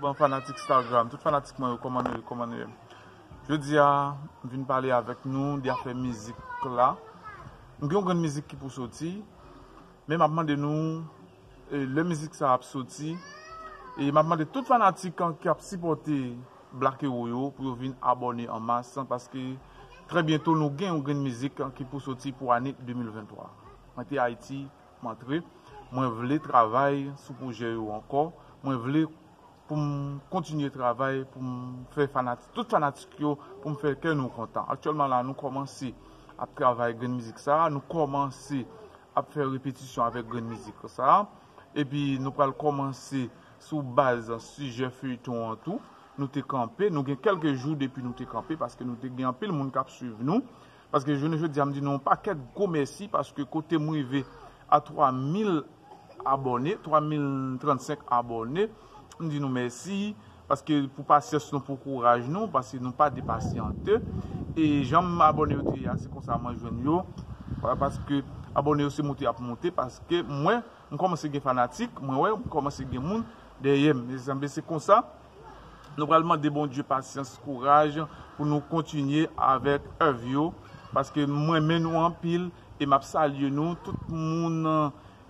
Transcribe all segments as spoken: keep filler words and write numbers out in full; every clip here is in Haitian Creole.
Bon, fanatik Instagram, tout fanatik mwen yo, kòman nou ye, kòman nou ye? Jodi a, m vin pale avèk nou de afè mizik la. M gen yon grenn mizik ki pou soti, men m ap mande nou, e, lè mizik sa ap soti, e m ap mande tout fanatik an ki ap sipòte Black Hero yo pou yo vin abòne an mas, paske trè byento nou gen yon grenn mizik ki pou soti pou ane de mil venntwa. Mwen te Ayiti, m antre, mwen vle travay sou pwojè yo ankò, mwen vle pou m kontinye travay, pou m fè fanat-, tout fanatik yo, pou m fè kè nou kontan. Aktyèlman la, nou kòmanse ap travay grenn mizik sa, nou kòmanse ap fè repetisyon avèk grenn mizik sa, epi nou pral kòmanse sou baz sijè feyton an tou. Nou te kanpe, nou gen kèlke jou depi nou te kanpe, paske nou te gen anpil moun k ap swiv nou. Paske jounen jodi a, m di nou yon pakèt gwo mèsi, paske kote m rive a twa mil abòne, twa mil trannsenk abòne, m di nou mèsi, paske pou pasyans nou, pou kouraj nou, paske nou pa depasyante. E jan m abòne yo te ye a, se konsa mwen jwenn yo. Paske abòne yo se moute y ap moute, paske mwen, m kòmanse gen fanatik, mwen wè, m kòmanse gen moun dèyè m. Mezanmi, se konsa. Nou pral mande Bondye pasyans, kouraj pou nou kontinye avèk èv yo, paske m renmen nou anpil e m ap salye nou, tout moun,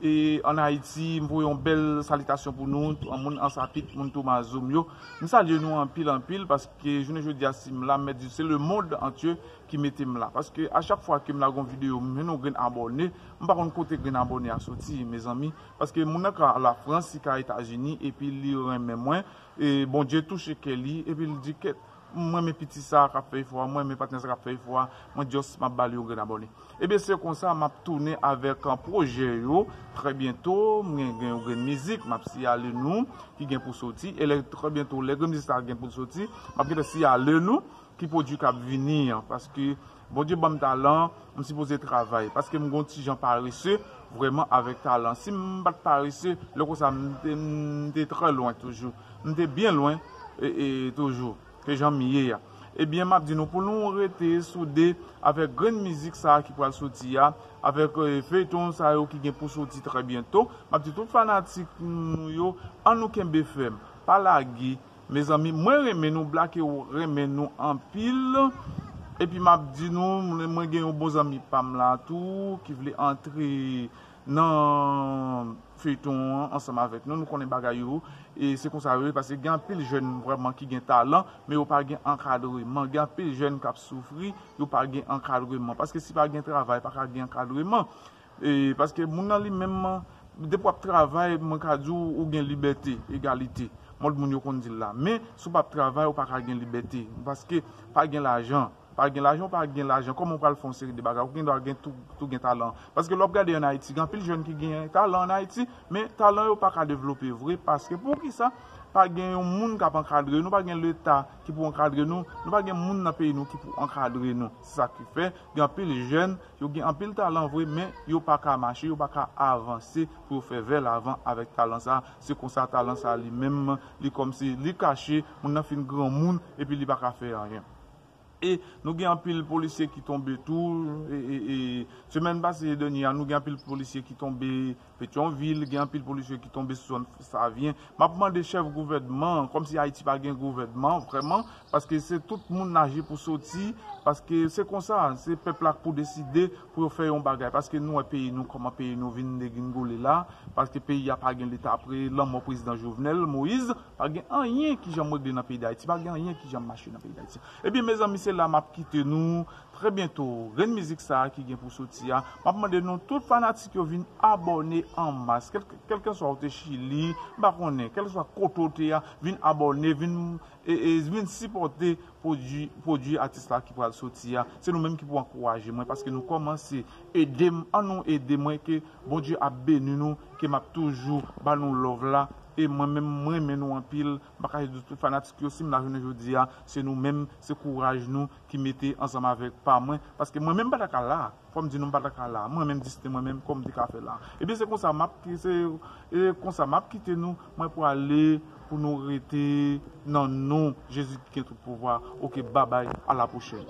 e, ann Ayiti, m voye yon bèl salitasyon pou nou, tout moun Ansapit, moun Tomazo m yo. M salye nou anpil, anpil, paske jounen jodi a, si m la, m mèt di, se le monde entier ki mete m la. Paske a chak fwa ke m lage yon videyo, m jwenn yon grenn abòne, m pa konn kote grenn abòne a soti, mezanmi. Paske moun nan ka Lafrans, li ka Etazini, epi li renmen mwen, e Bondye touche kè li, epi li di, "Kèt, m renmen piti sa k ap fè efò a, m renmen patnè sa k ap fè efò a, mwen just m ap ba li yon grenn abòne." Ebyen, se konsa, m ap tounen avèk, an, pwojè yo. Trè byento, m gen, gen yon grenn mizik, m ap siyale nou, ki gen pou soti. E lè, trè byento, lè grenn mizik sa a gen pou l soti, m ap gentan siyale nou ki pwodui k ap vini an, paske Bondye ban m talan, m sipoze travay, paske m gon ti jan parese vrèman avèk talan. Si m pa t parese, lè konsa m te, m te trè lwen toujou. M te byen lwen, e, e, toujou, ke jan m ye a. Ebyen, m ap di nou, pou nou rete soude avèk grenn mizik sa a ki pral soti a, avèk, e, feyton sa yo ki gen pou soti trè byento, m ap di tout fanatik nou yo, ann nou kenbe fèm, pa lage, Mezanmi, mwen renmen nou, Black Hero renmen nou anpil. Epi m ap di nou, mwen, mwen gen yon bon zanmi pa m la tou, ki vle antre nan feyton an ansanm avèk nou. Nou konnen bagay yo, e se konsa yo ye, paske gen anpil jèn vrèman ki gen talan, men yo pa gen ankadreman. Gen anpil jèn k ap soufri, yo pa gen ankadreman. Paske si pa gen travay, pa ka gen ankadreman. E, paske moun nan li menm, depi w ap travay, mwen ka di w, ou gen libète, egalite. Mòd moun yo konn di l la. Men, si w p ap travay, ou pa ka gen libète. Paske pa gen lajan. Pa gen lajan, ou pa gen lajan. Kòman w pral fè yon seri de bagay? Ou gen dwa gen tou, tou gen talan. Paske lè w ap gade ann Ayiti, gen anpil jèn ki gen talan ann Ayiti, men talan yo pa ka devlope vre. Paske poukisa? Pa gen yon moun k ap ankadre nou, pa gen Leta ki pou ankadre nou, nou pa gen moun nan peyi nou ki pou ankadre nou. Se sa ki fè, gen anpil jèn, yo gen anpil talan vre, men yo pa ka mache, yo pa ka avanse pou yo fè vè lavan avèk talan sa. Se konsa talan sa li menm, li kòmsi li kache, moun nan fin granmoun, epi li pa ka fè anyen. E nou gen anpil polisye ki tonbe tou, e, e, e, semèn pase dènye a, nou gen anpil polisye ki tonbe Petyonvil, gen anpil polisye ki tonbe sou zòn Savyen. M ap mande chèf gouvènman, kòmsi Ayiti pa gen gouvènman, vrèman, paske se tout moun naje pou soti, paske se konsa, se pèp la pou deside pou yo fè yon bagay, paske nou wè peyi nou, kòman peyi nou vin degringole la, paske peyi a pa gen leta apre lanmò prezidan Jovenel Moïse, pa gen anyen ki janm regle nan peyi Dayiti, pa gen anyen ki janm mache nan peyi Dayiti. Ebyen, mezanmi, se la m ap kite nou. Trè byento, grenn mizik sa a ki gen pou soti a, m ap mande nou tout fanatik yo vin abòne an mas. Kèlke, kèlkeswa ou te Chili, m pa konnen, kèlkeswa kote ou te a, vin abòne, vin, e, e, vin sipòte pwodui, pwodui atis la ki pral soti a. Se nou menm ki pou ankouraje mwen, paske nou kòmanse ede m, ann nou ede mwen, ke Bondye ap beni nou, ke m ap toujou ba nou love la. E mwen menm, mwen renmen nou anpil. M pa kache di tout fanatik yo, si m la jounen jodi a, se nou menm, se kouraj nou ki mete ansanm avèk pa mwen. Paske mwen menm m pa ta ka la. Fò m di nou m pa ta ka la. Mwen menm, Distin, mwen menm, kòman m te ka fè la? Ebyen, se konsa m ap, se, e konsa m ap kite nou. Mwen prale pou nou rete nan non Jezi ki gen tout pouvwa. Oke, babay, a la pwochèn.